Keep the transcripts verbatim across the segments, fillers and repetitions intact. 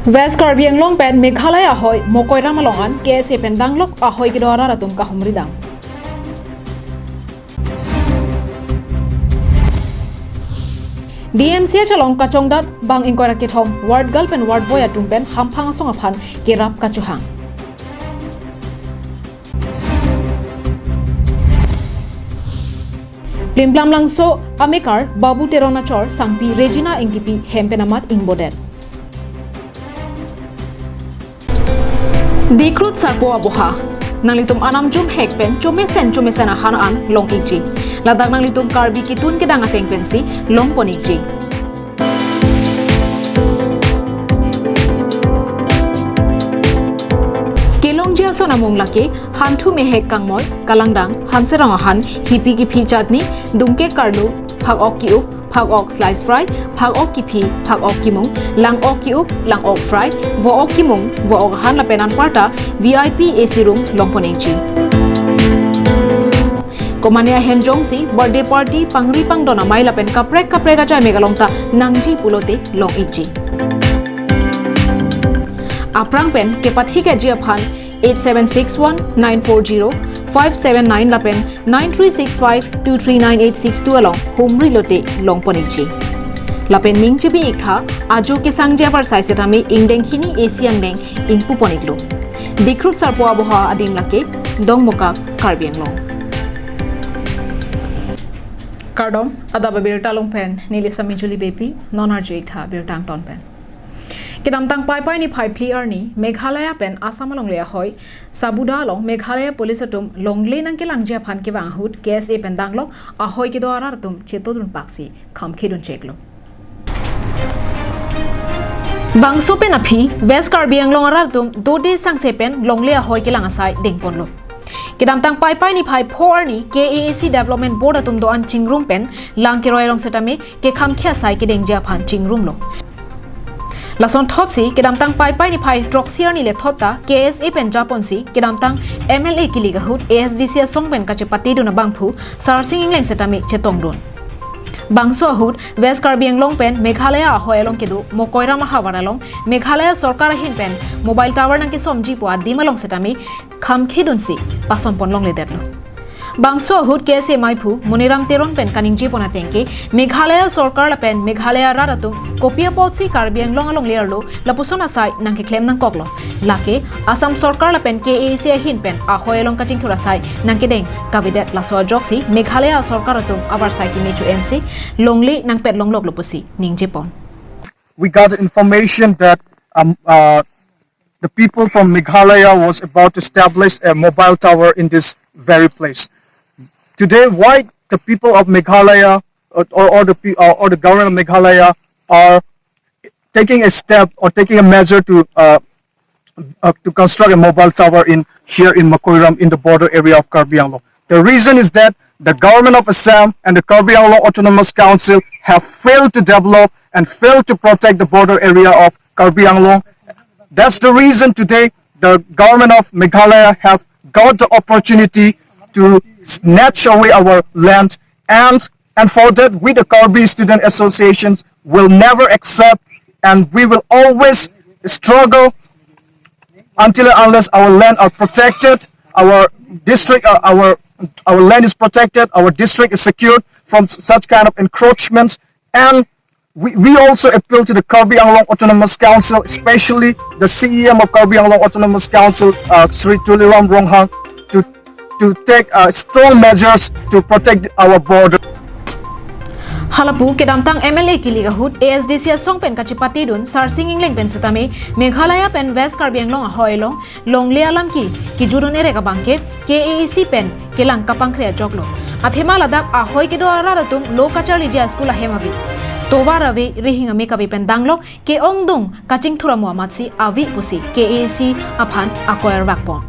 West Karbi Anglong pen Meghalaya ahoi Mokoiram along an K S A pen danglok ahoi kedo arat atum kahumri dam. D M C H along kachongdat bang ingkoi ra kethom ward girl pen ward boy atum pen hamphang asong aphan kerap kachohang. Plimplam Langso amekar Babu Teron achor sangpi Regina Engtipi hem pen amat ingbodet. Dikrut Sarpo Aboha. Nanglitum anam jum hek pen chomesen chomesen ahan an long ikji. Ladak nanglitum Karbi kitun kedang ateng pensi longpon ikji. Kelongji ason amung lake hanthu mehek kangmoi, kalangdang, hanserong ahan, hipi kiphi chutney, dungke karlu, phak-ok ki-up, phak-ok slice fry, phak-ok kiphi, phak-ok kimung, lang-ok ki-up, lang-ok fry, vo-ok kimung, vo-ok ahan lapen anparta V I P A C room longpon ikji. Komane ahem jongsi birthday party, pangri pangdon amei lapen kaprek kaprek ajai mek along ta nangji pulote long ikji. Aphrang pen kepathikji aphan eight seven six one nine four zero five seven nine lapen nine three six five two three nine eight six two along humri lote longpon ikji. Lapen ning chebi iktha, ajo kesangji apar sai setame ingdeng hini A C angdeng ingpupon iklo. Dikrut Sarpo Aboha adim lake Dongmukak, Karbi Anglong. Kardom, adap abirta along pen neli Sami Juli Bepi, non arju iktha birta angton pen. Kedamtang Paipai niphai phli arni Meghalaya pen Assam alongle ahoi Sabuda along Meghalaya police atum longle nangkelangji aphan kevang ahut K S A pen danglok ahoi kedo arat atum chetodun paksi khamkhedun cheklo. Bangso pen aphi West Karbi Anglong arat atum dode sangse pen longle ahoi kelang asai dengponlo. Kedamtang Paipai niphai pho arni K A A C Development Board atum do-an chingrum pen lang keroi along setame kekhamkhe asai kedengji aphan chingrumlo. Lason thotsi kedamtang Paipai niphai throksi arni le thot ta K S A pen japonsi kedamtang M L A kilik ahut A S D C asong pen kachepatedun abangphu Sarsing Engleng setame chetongdun. Bangso ahut West Karbi Anglong pen Meghalaya ahoi along kedo Mokoiram ahavar along Meghalaya sorkar ahin pen mobile tower nangkesomji pu adim along setame khamkhedunsi pasonpon longledetlo. Bangso ahut K S A maiphu Moniram Teron pen kaningjepon atengke Meghalaya sorkar lapen Meghalaya rat atum kopi apotsi Karbi Anglong alongle arlo lapuson asai nangkeklem nangkoklo. Lake Assam sorkar lapen K A A C ahin pen ahoi along kachingthur asai nangkedeng kavedet, laso ajoksi Meghalaya sorkar atum avarsai keme cho-ensi longle nangpet longloklo pusi ningjepon. We got information that um, uh, the people from Meghalaya was about to establish a mobile tower in this very place. Today, why the people of Meghalaya or, or, or the pe- or, or the government of Meghalaya are taking a step or taking a measure to uh, uh, to construct a mobile tower in here in Mokoiram in the border area of Karbi Anglong. The reason is that the government of Assam and the Karbi Anglong Autonomous Council have failed to develop and failed to protect the border area of Karbi Anglong. That's the reason today the government of Meghalaya have got the opportunity to snatch away our land, and and for that we, the Karbi Student Associations, will never accept, and we will always struggle until and unless our land are protected, our district, uh, our our land is protected, our district is secured from s- such kind of encroachments, and we, we also appeal to the Karbi Anglong Autonomous Council, especially the C E M of Karbi Anglong Autonomous Council, uh, Shri Tuliram Ronghang, to to take uh, strong measures to protect our border. Halapu kedamtang M L A kilik ahut A S D C asong pen kachepatedun Sarsing Engleng pen setame Meghalaya pen West Karbi Anglong ahoi along longle alam ki kijudun erek abangke K A A C pen kelang kapangkre ajoklo. Athema ladak ahoi kedo arat atum lo kacharliji a-school ahem ave, tovar ave, rihing ame kave pen danglok ke-ongdung kachingthur amo amatsi ave pusi K A A C aphan akoi arvakpon.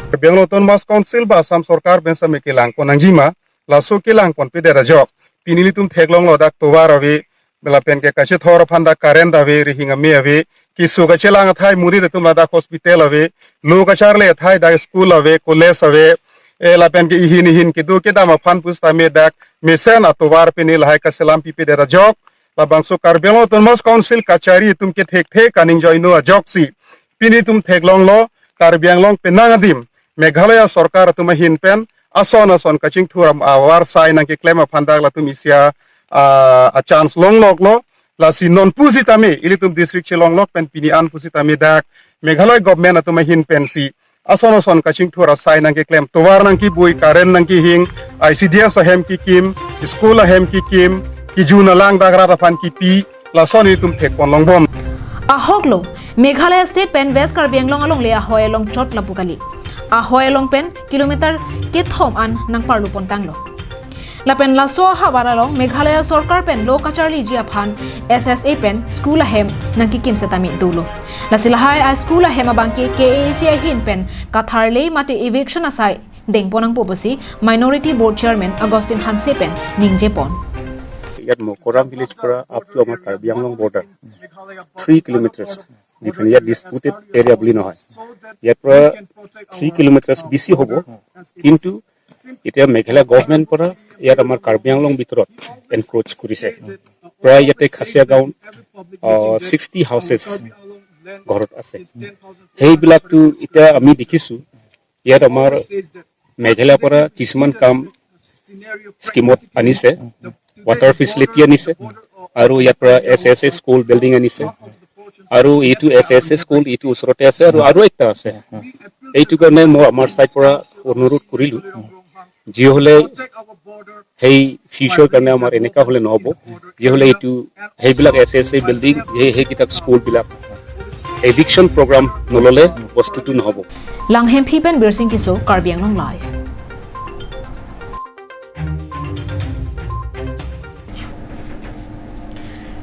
Karbi Anglong Autonomous Council ba Assam sorkar pen setame kelangpon nangjima, laso kelangponpedet ajok pini ilitum theklonglo, dak tovar ave, lapen ke kachethor aphan dak current ave, rihing ame ave, keso kachelang athai monit atum ladak hospital ave, lo kacharli athai dak school ave, college ave, eh, lapen ke ihin ihin kedo kedam aphan pusitame dak mesen atovar pini lahai kaselam pipedet ajok labangso Karbi Anglong Autonomous Council kachari atum ke thekthe kaningjoino ajoksi pini itum theklonglo, Karbi Anglong penang adim Meghalaya sorkar atum ahin pen ason ason kachingthur am-, avarsai nangkeklem aphan dak latum isi a, a chance longloklo. Lasi non pusitame ilitum district chelonglok pen pini an pusitame dak Meghalaya government atum ahin pensi ason ason kachingthur asai nangkeklem, tovar nangkebui, current nangkehing, I C D S ahem kekim, school ahem kekim, kejun alang dak rat aphan kepi, lason itum thekpon longbom. Ahoklo, Meghalaya State pen West Karbi Anglong alongle ahoi along chot lapu kali. Ahoi along pen kilometer kethom an nangparlu pontanglo. Lapen laso ahavar along Meghalaya sorkar pen lo kacharliji aphan S S A pen school ahem nangkekim setame dolo. Lasi lahai a-school ahem abangke K A A C ahin pen katharle mate eviction asai dengpon nangpo pusi Minority Board Chairman Augustine Hanse pen ningjepon. ইয়াত Makaram village পৰা up to আমাৰ Karbi Anglong border three kilometres different, ইয়াত disputed area বুলি নহয়, ইয়াৰ পৰা three kilometres বেছি হ'ব। কিন্তু এতিয়া মেঘালয় গভৰ্ণমেণ্ট পৰা ইয়াত আমাৰ কাৰ্বি আংলং ভিতৰত এনক্ৰ'চ কৰিছে। প্ৰায় ইয়াতে খাচিয়া গাঁৱত ছিক্সটি হাউচেছ ঘৰত আছে। সেইবিলাকতো এতিয়া আমি দেখিছোঁ, ইয়াত আমাৰ মেঘালয়ৰ পৰা কিছুমান কাম স্কিমত আনিছে, ৱাটাৰ ফেচিলিটি আনিছে, আৰু ইয়াৰ পৰা এছ এছ এ স্কুল বিল্ডিং আনিছে, আৰু এইটো এছ এছ এ স্কুল এইটো ওচৰতে আছে, আৰু আৰু একটা আছে। এইটো কাৰণে মই আমাৰ চাইড পৰা অনুৰোধ কৰিলোঁ, যি হ'লে সেই ফিউচাৰ কাৰণে আমাৰ এনেকুৱা হ'লে নহ'ব, যি হ'লে এইটো সেইবিলাক এছ এছ এ বিল্ডিং, সেই সেইকেইটা স্কুলবিলাক এভিকশ্যন প্ৰগ্ৰাম নল'লে বস্তুটো নহ'ব। Langhemphi pen Birsing Tisso, Karbi Anglong Live.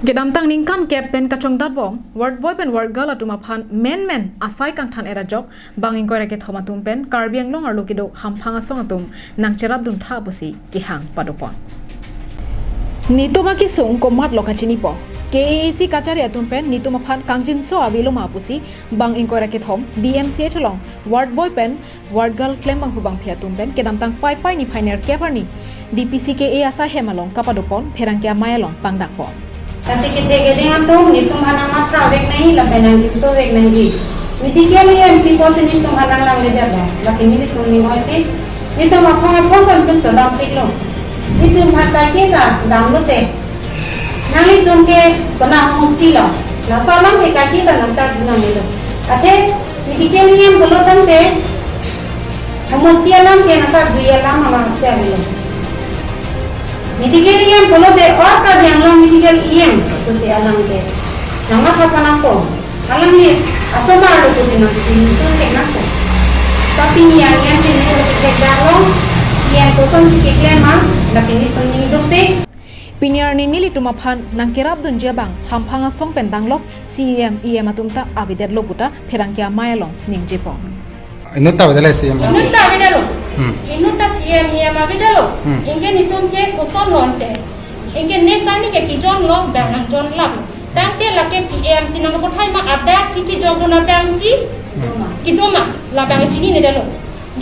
Kedamtang ningkan kep pen kachongdatbom ward boy pen ward girl atum aphan menmen asai kangthan era jok bang ingkoi ra kethom atum pen Karbi Anglong arlo kedo hamphang asong atum nangcherapdun tha pusi kehang padopon. Netum akesung komatlo kachinipo. K A A C kachari atum pen netum aphan kangjinso avelo ma pusi bang ingkoi ra kethom D M C H along ward boy pen ward girl klembanghu bangphi atum pen kedamtang Paipai niphai nerkep arni D P C K A asai hem along kapadopon pherangke amei along pangdakpon. Lasi kethe keding atum netum aphan nangmatha vek nangji lapen nangjiso vek nangji. Medical E M pipo si netum aphan nanglangle detlo. Lake nelitum ning oipik. Netum aphong aphong pen netum chodampiklo. Netum aphan kaike ta damlote, nanglitum ke konat homosti lo. Laso alam ke kaike ta nangchar nanglo. Athe medical E M pulo tangte homosti alam ke nangkardui alam alam si avelo. Medical E M pulote or Karbi Anglong medical E M pusi alam ke nangmatha pon nangpo. Alangli asomar lo pusi nangpinso thek nangpo. Tapi ni yang yang ini lo thek dak lo, E M kosonsi keklem ma, lake netum ning dopik. Pini arni nelitum aphan nangkerapdunji abang hamphang asong pen danglok C E M, E M atum ta avedetlo puta pherangke amei along ningjepon. Inut ta avedetlo C E M. Inut ta avedetlo. Hmm. Inut ta C E M, E M avedetlo. Hmm. Anke netum ke koson lo ante. Anke next arni ke kijon lo, bang nangjon lap. Tangte lake C E M si nangpathai ma adak kechijokdun abang si kedo ma, labang chinine detlo.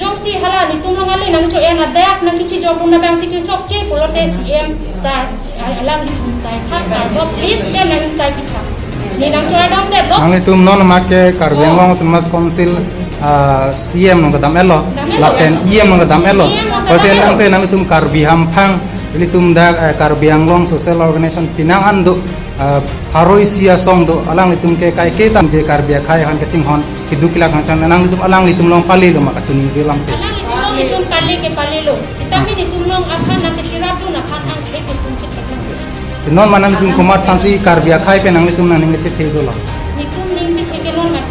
Jongsi hala netum along ale nangcho-en adak nangkechijokdun abang si kechokche pulote C E M sir, alang di inside ha, ha, dok please ke nang inside pitha. Ne nangchora damdetlo. Nanglitum non amat ke Karbi Anglong Autonomous Council, ah, C E M nangdam-etlo. Dam-etlo. Lapen E M nangdam-etlo. E M nangdam-etlo. Berarti nangte nanglitum Karbi hamphang, ilitum dak, eh, Karbi Anglong Social Organization penang an do, ah, pharo isi asong do, alanglitum ke kaike tangte Karbi akhai aphan kachinghon keduk kelak hangchan, nanglitum alanglitum along palelo ma kachiningri alam te. Alanglitum along netum pale ke palelo. Sitame netum along aphan nangkecherapdun aphan nangkethek netum chethek nang. Non ma nanglitum komat aphansi Karbi akhai pen nanglitum nangning chethe dolo. Netum ning chethe ke non ma.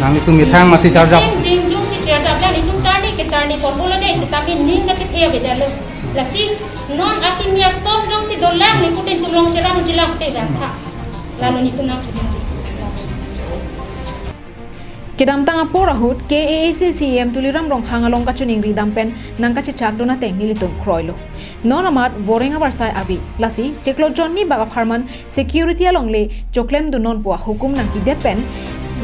Nanglitum methang masi charjap. Jing jing jung si charjap la netum charni ke charni pon pulote sitame ning kachethe avedetlo. Lasi non akimi asong jongsi dolang netum along cherapji lang te bang tha. Lalu netum nangcheding. Kedamtang apor ahut K A A C C E M Tuliram Ronghang along kachiningri dam pen nangkachechakdun ateng nelitum kroilo. Non amat voreng avarsai ave, lasi chiklo jonni bak apharman security alongle choklemdun non pu ahukum nangpidet pen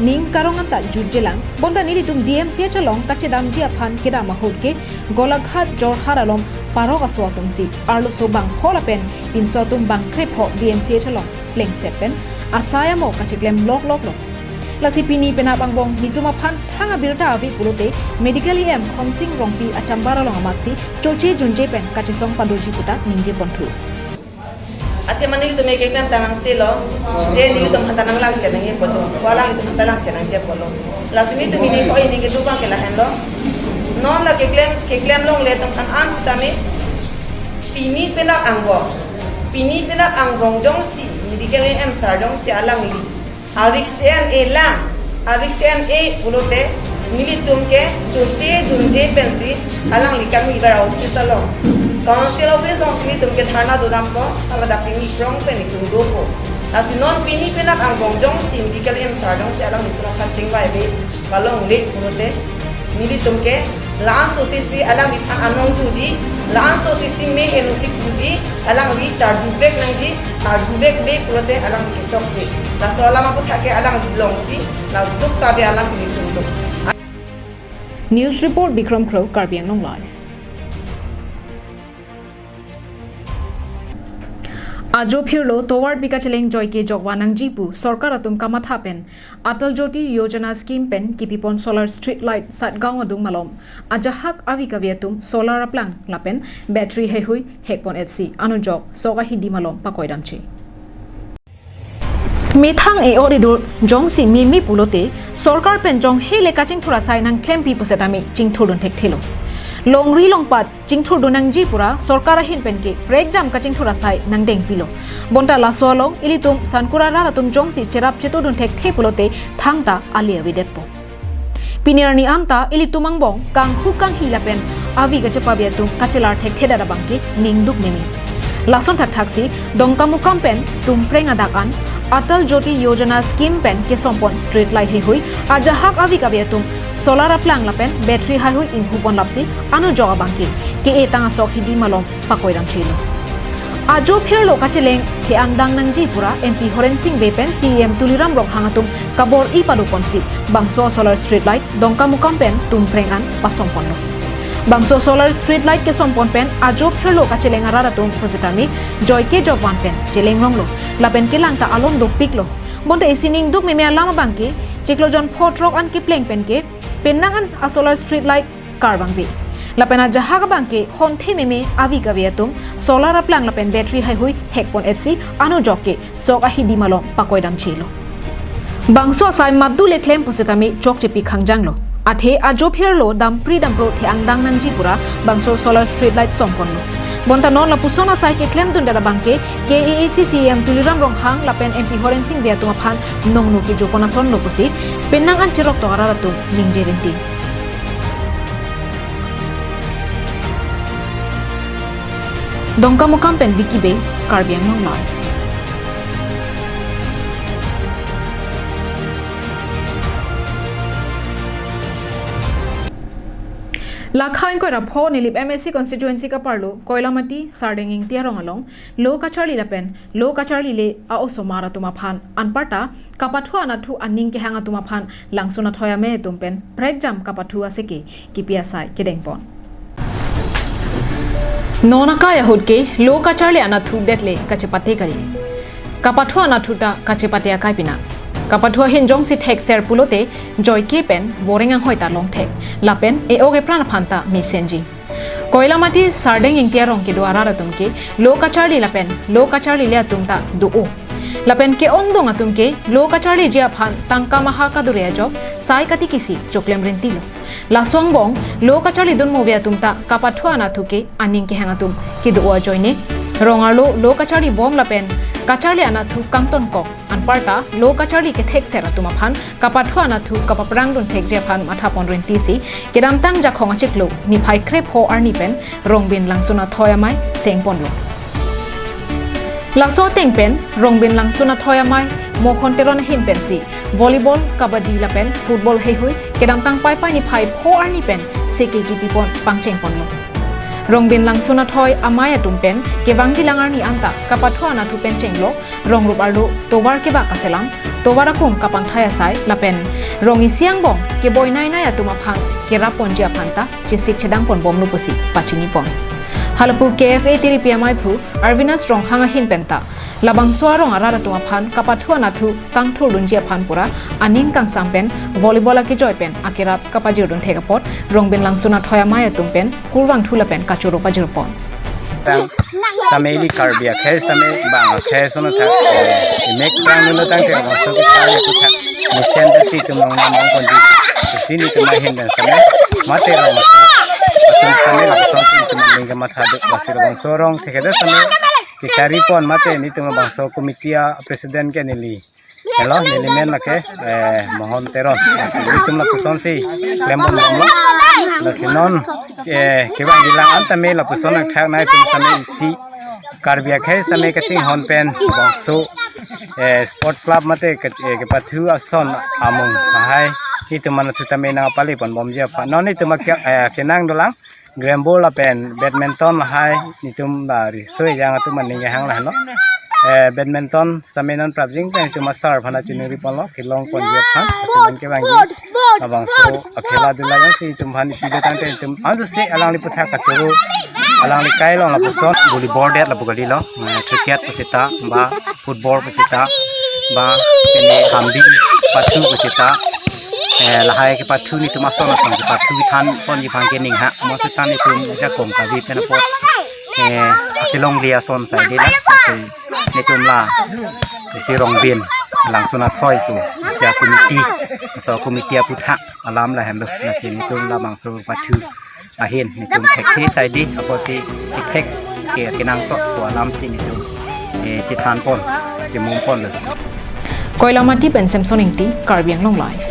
ning karong anta jutjelang, bonta nelitum D M C H along kachedamji aphan kedam ahut ke Golaghat Jorhat along parok aso atum si arloso bangpho lapen pinso atum bangkrepho D M C H along plengset pen asai amo kacheklem lokloklo. Lasi pini penap angbong netum aphan thang abirta ave pulote Medical E M Khonsing Rongpi achambar along amatsi choche junje pen kachesong padoji puta ningje ponthu. Athe mane nelitum ke keklem tang angse lo, je nelitum aphan ta nanglang chenangji pu jo. Ko alanglitum aphan ta lang chenangji pulo. Lasi nelitum pini ko ini kedo abang ke lahenlo. Non la keklem, keklem longle atum aphan an sitame pini penap angbong, pini penap angbong jongsi Medical E M sir jongsi alangli arisk-en-e lang, arisk-en-e pulote nelitum ke choche junje pensi alangli kami bar office along, council office alongsi nelitum ke dharna dodampo, aladaksi neli prong pen nelitum dopo. Lasi non pini penap angbong jongsi Medical E M sir jongsi alanglitum aphan chingvai ave palongle pulote nelitum ke la-an sosi si alangliphan anong juji, la-an sosi si me heno si puji, alangli charjuvek nangji, arjuvek ave pulote alangli ke chokche. Laso alam aputhak ke alangli longsi, la duk kave alam pini tum duk. News report, Bikram Kro, Karbi Anglong Live. Ajo phirlo tovar pi kacheleng joike jokvan nangji pu sorkar atum kamatha pen Atal Jyoti Yojana scheme pen kipipon solar street light Satgaon adung malom ajahak avi kavi atum solar aplang lapen battery heihui hekpon etsi anujok sok ahidi malom pakoi damche. Methang e-ot edur jongsi mimi pulote sorkar pen jong hele kachingthur asai nangklempi pusetame chingthurdun thekthelo. Longri longpat chingthurdun nangji pura sorkar ahin pen ke prekjam kachingthur asai nangdengpilo. Bonta laso along ilitum Sankura rat atum jongsi cherap chetudun thekthe pulote thangta ale avedetpo. Pini arni anta ilitum angbong kanghu kanghi lapen avi kachepavi atum kachelar thekthe dada abangke ningduk nini. Lason thakthak si Dongkamukam pen Tumpreng adak an Atal Jyoti Yojana scheme pen kesompon street light heihui ajahak avi kavi atum solar aplang lapen battery heihui inghupon lapsi anujok abangke ke-e tang asok hidi malom pakoi damchelo. Ajo phirlo kacheleng the-angdang nangji pura M P Horen Sing Bey pen C E M Tuliram Ronghang atum kabor-i padoponsi bangso solar street light Dongkamukam pen Tumpreng an pasomponlo. Bangso solar street light kesompon pen ajo phirlo kacheleng arat atum pusitame joike jokvan pen cheleng ronglo lapen kelang ta alom dopiklo. Bonta isi ningduk meme alam abangke chiklo jon pho throk an kepleng penke penang an a solar street light karbangve. Lapen ajahak abangke honthe meme avi kavi atum solar aplang lapen battery heihui hekpon etsi anujok ke sok ahidi malom pakoi damchelo. Bangso asai madu le klem pusitame chokchepi khangjanglo. Athe ajo phirlo dampri dampro the-angdang nangji pura bangso solar street light somponlo. Bonta non lapuson asai keklemdun dada abangke K A A C C E M Tuliram Ronghang lapen M P Horen Sing Bey atum aphan nongnu kejopon asonlo pusi penang an cherok tok arat atum ningje rinti. Dongkamukam pen Vicky Bey, Karbi Anglong Live. Lakha ingkoi ra pho Nilip M A C constituency kaparlo Koilamati Sardeng Ingti arong along lo kacharli lapen lo kacharlile a-osomar atum aphan anparta kapathu anathu aning kehang atum aphan Langsun Athoi amei atum pen prekjam kapathu aseke kipi asai kedengpon. Non akai ahut ke lo kacharli anathu detle kachepate kali. Kapathu anathu ta kachepate akai pina. Kapathu ahin jongsi thekser pulote joike pen voreng anghoi ta longthek lapen e-ok epran aphan ta mesenji. Koilamati Sardeng Ingti arong kedo arat atum ke lo kacharli lapen lo kacharlile atum ta do-o. Lapen ke-ongdung atum ke lo kacharliji aphan tangka maha kadure ajok sai katikisi choklem rintilo. Laso angbong lo kacharlidun move atum ta kapathu anathu ke aning kehang atum kedo-o ajoine rong arlo lo kacharlibom lapen kacharli anathu kangtonkok anparta lo kacharli kethekser atum aphan kapathu anathu kapaprangdun thekji aphan mathapon rintisi kedamtang Jakhong achiklo niphai krepho arni pen Rongbin Langsun Athoi amei sengponlo. Laso ateng pen Rongbin Langsun Athoi amei Mohon Teron ahin pensi volleyball, kabaddi lapen football heihui kedamtang Paipai niphai pho arni pen seke kipipon pangchengponlo. Rongbin Langsun Athoi amei atum pen kevangjilang arni anta kapathu anathu pen chenglo rongrup arlo tovar kevak aselam, Tovar akung kapangthai asai lapen rong isi angbong keboi nainai atum aphan kerap ponji aphan ta chesik chedang ponbomlo pusi pachinipon. Halapu K F A tiripi amaiphu Arvinas Ronghang ahin penta labangso arong arat atum aphan kapathu anathu kangthurdunji aphan pura aning kangsam pen volleyball akejoi pen akerap kapajirdun thek apot Rongbin Langsun athoi amei atum pen kurvangthu lapen kachoro pajirpon. Tang, tame ili Karbi akhei, tame bang akhei, sono tha, eh, imek prang nulo tangte bangso kechari aku tha, mesen ta si tum nong nam nong kondi, si nitum ahin dan tame, mate bangso, atum tame bangso si tum ning ke matha do, basi bangso rong thekeda tame, kecharipon mate nitum bangso committee a president ke neli. Hello, neli men lake, eh, Mohon Teron. Lasi nitum lapuson si klembomlo. Lasi non, eh, kevang jilang an tame lapuson nangthak nai tum tame isi Karbi akhei tame kachinghon pen bangso, eh, sport club mate ke, eh, kepathu ason amung lahai nitum anathu tame nangpale ponbomji aphan. Non nitum ke, eh, kenang dolang. Gramball lapen badminton lahai nitum la riso ejang atum aning kehang lahenlo. Eh, badminton sitame non prapjin pen itum asar aphan achiningriponlo kelong ponji aphan. Asiman kevangji labangso akhela dula jongsi itum aphan ipi do tangte itum ansu se alangli puthak kachoro alangli kai long lapuson volleyball det lapu kalilo. Eh, cricket pusita ba football pusita ba kene hambi pathu pusita. Eh, lahai kepathu nitum ason ason kepathu than ponji aphan kening ha. Mo seta nitum jakong kavi pen apot, eh, akelong le ason sai de la. Si nitum la si Rongbin Langsun athoi tu si a committee, so committee aputhak alam lahenlo. Lasi nitum labangso pathu ahin nitum thekthe sai di apotsi kethek ke kenangsot pu alam si nitum, eh, chethanpon, chemumponlo. Koilamati pen Samson Ingti, Karbi Anglong Live.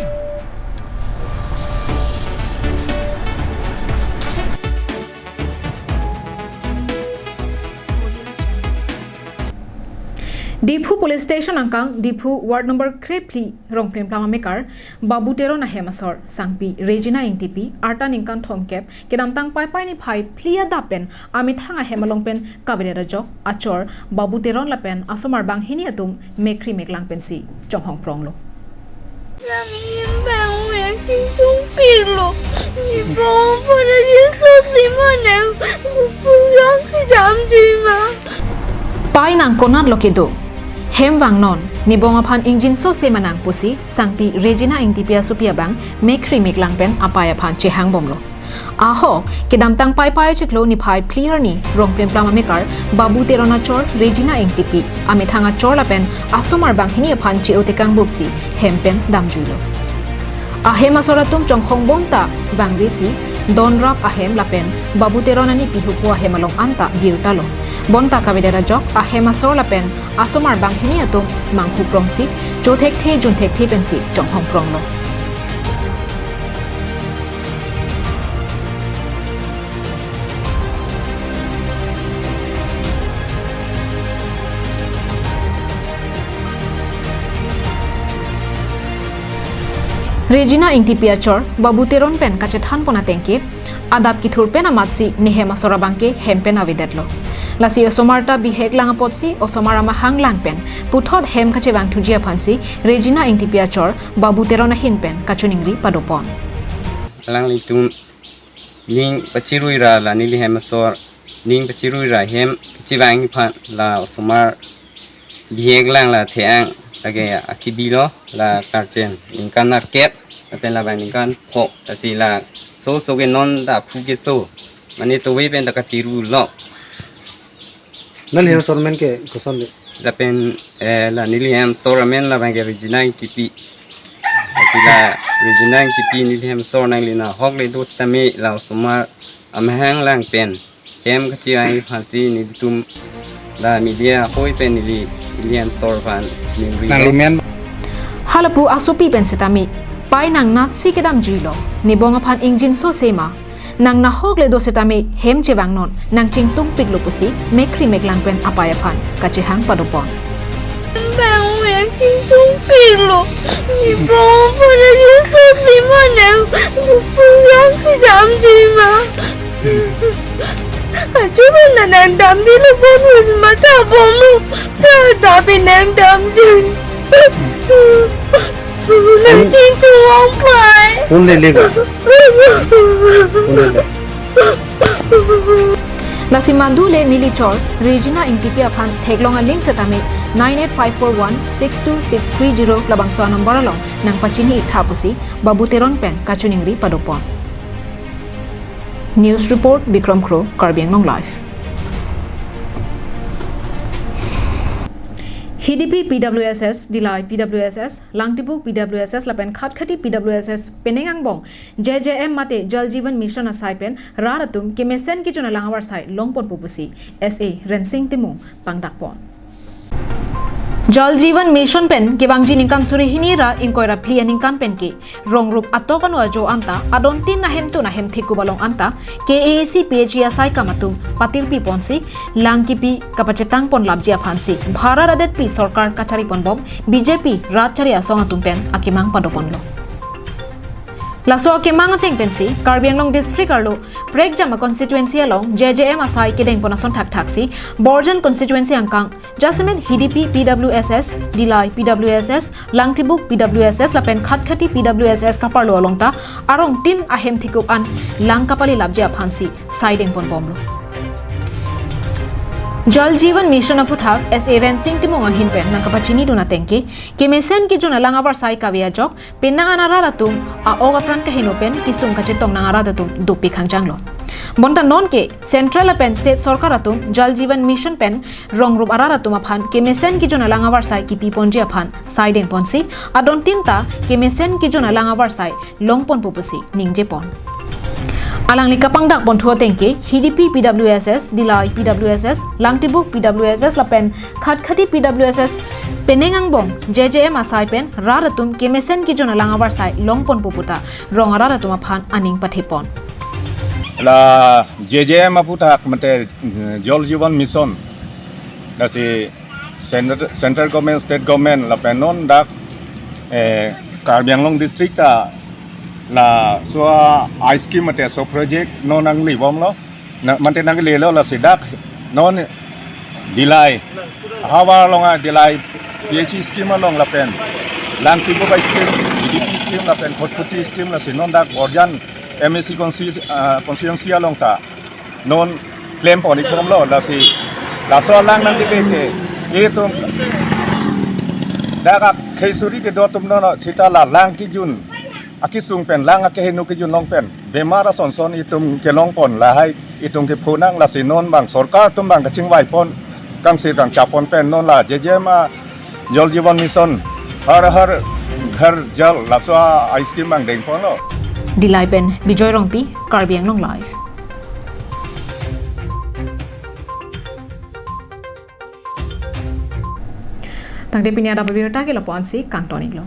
Diphu Police Station angkang, Diphu Ward number krephli Rongplimplam amekar Babu Teron ahem asor sangpi Regina Ingtipi arta ningkan thomkep kedamtang Paipai niphai phli adap pen amethang ahem along pen kavedet ajok achor Babu Teron lapen asomar banghini atum mekkri meklang pensi chonghong pronglo. Kami yang bangun yang singtung pirlo. Ibu pada Yesus lima nang pulang si jam jima. Pai nang konatlo kedo. Hem vangnon, nebong aphan ingjinso se ma nang pusi, sangpi Regina Ingtipi asopi abang, mekkri meklang pen apai aphan chehangbomlo. Ahok, kedamtang Paipai achiklo niphai phli arni, Rongplimplam amekar, Babu Teron achor, Regina Ingtipi, amethang achor lapen, asomar banghini aphan che-o tekang bupsi, hem pen damjuilo. Ahem asor atum chonghongbom ta vangvesi, Donrap ahem lapen Babu Teron anipi hupo ahem along anta birtalo. Bonta kavedet ajok ahem asor lapen asomar banghini atum manghu prongsi, cho thekthe jun thekthe pensi chonghong pronglo. Regina Ingtipi achor, Babu Teron pen kachethanpon atengke, adap kethur pen amatsi nehem asor abangke hem pen avedetlo. Lasi osomar ta bihek lang apotsi, osomar amahang lang pen, puthot hem kachevangthuji aphansi, Regina Ingtipi achor, Babu Teron ahin pen kachiningri padopon. Alanglitum ning pachirui ra la neli hem asor, ning pachirui ra hem kachevangji aphan la osomar bihek lang la the-ang lake akebilo la karchen ningkan nerkep lapen labang ningkan pho, lasi laso so ke non ta aphu keso mane tove pen ta kachiru lo. Nangli hem asor amen ke koson le? Lapen, eh, la neli hem asor amen labang ke Regina Ingtipi. Lasi la Regina Ingtipi neli hem asor nangli nahok le do sitame la osomar amahang lang pen hem kachevangji aphansi nelitum la media ahoi pen neli, neli hem asor aphan chiningri. Nangli men. Halapu asopi pen sitame, pai nang natsi kedamjuilo, nebong aphan ingjinso se ma, nang nahok le do sitame hem chevangnon, nang chingtungpiklo pusi, mekkri meklang pen apai aphan kachehang padopon. Bang yang chingtungpiklo, ibu pada Yesus lima nang pulang si jam jima. Achu bang na nang damjulo, bon mata bomu, ta tapi nang damjun. Nangchingthum ongpai. Phone lele ga. Phone lele. Lasi madu le neli chor Regina Ingtipi aphan theklong aling setame nine eight five four one six two six three zero labangso a-number along nangpachini iktha pusi Babu Teron pen kachiningri padopon. News report, Bikram Kro, Karbi Anglong Live. Hidipi P W S S, Dillai P W S S, Langtibuk P W S S lapen Khatkhati P W S S penang angbong J J M mate Jal Jeevan Mission asai pen rat atum kemesen kejun alang avarsai longponpo pusi S A Rensing Timung pangdakpon. Jal Jeevan Mission pen kevangji ningkan suri hini ra ingkoi ra phli aningkan pen ke rong rup atok anu ajo anta adon tin ahemtun ahem thekup along anta K A A C P H E asai kam atum patirpi ponsi lang kipi kapachetang pon lapji aphansi Bharat adetpi sorkar kachari ponbom B J P rat chari asong atum pen akemang padoponlo. Laso akemang ateng pensi Karbi Anglong District arlo prekjam a-constituency along J J M asai kedeng pon ason thakthaksi Borjan constituency angkang jasemet Hidipi P W S S, Dillai P W S S, Langtibuk P W S S lapen Khatkhati P W S S kaparlo along ta arong tin ahem thekup an lang kapali lapji aphansi sai deng ponbomlo. Jal Jeevan Mission aphuthak S A Rensing Timung ahin pen nangkapachinidun ateng ke kemesen kejun alang avarsai kave ajok penang an arat atum a-ok apran kaheno pen kesung kachetong nang arat atum dopik hangjanglo. Bonta non ke Central lapen State sorkar atum Jal Jeevan Mission pen rong rup arat atum aphan kemesen kejun alang avarsai kipi ponji aphan sai deng ponsi adon tin ta kemesen kejun alang avarsai longponpo pusi ningjepon. Alangli kapangdak ponthu ateng ke Hidipi P W S S, Dillai P W S S, Langtibuk P W S S lapen Khatkhati P W S S penang angbong J J M asai pen rat atum kemesen kejun alang avarsai longponpo puta rong arat atum aphan aning pathepon. La J J M aphuthak mate, eh, Jal Jeevan Mission. Lasi Center, Central Government, State Government lapen non dak, eh, Karbi Anglong District ta laso a-scheme mate so project non nanglebomlo. Na, mate nanglelo lasi dak non Dillai. Havar along a-Dillai P H E scheme along lapen Langtibuk a-scheme, Hidipi scheme lapen Khatkhati scheme lasi non dak Borjan M A C consti-, ah, constituency along ta non klem pon-ikbomlo lasi laso alang nangkele ke itum dak akhei suri kedo atum non sita la lang kejun akesung pen lang akeheno kejun along pen bemar asonson itum kelong pon lahai itum kepho nang lasi non bang sorkar atum bang kachingvai pon kangsir kangchap pon pen non la J J M a Jal Jeevan Mission Har Har Ghar Jal laso a-scheme bang dengponlo. Dillai pen Bijoy Rongpi, Karbi Anglong Live. Tangte pini adap abirta ke lapu-ansi kangton-iklo.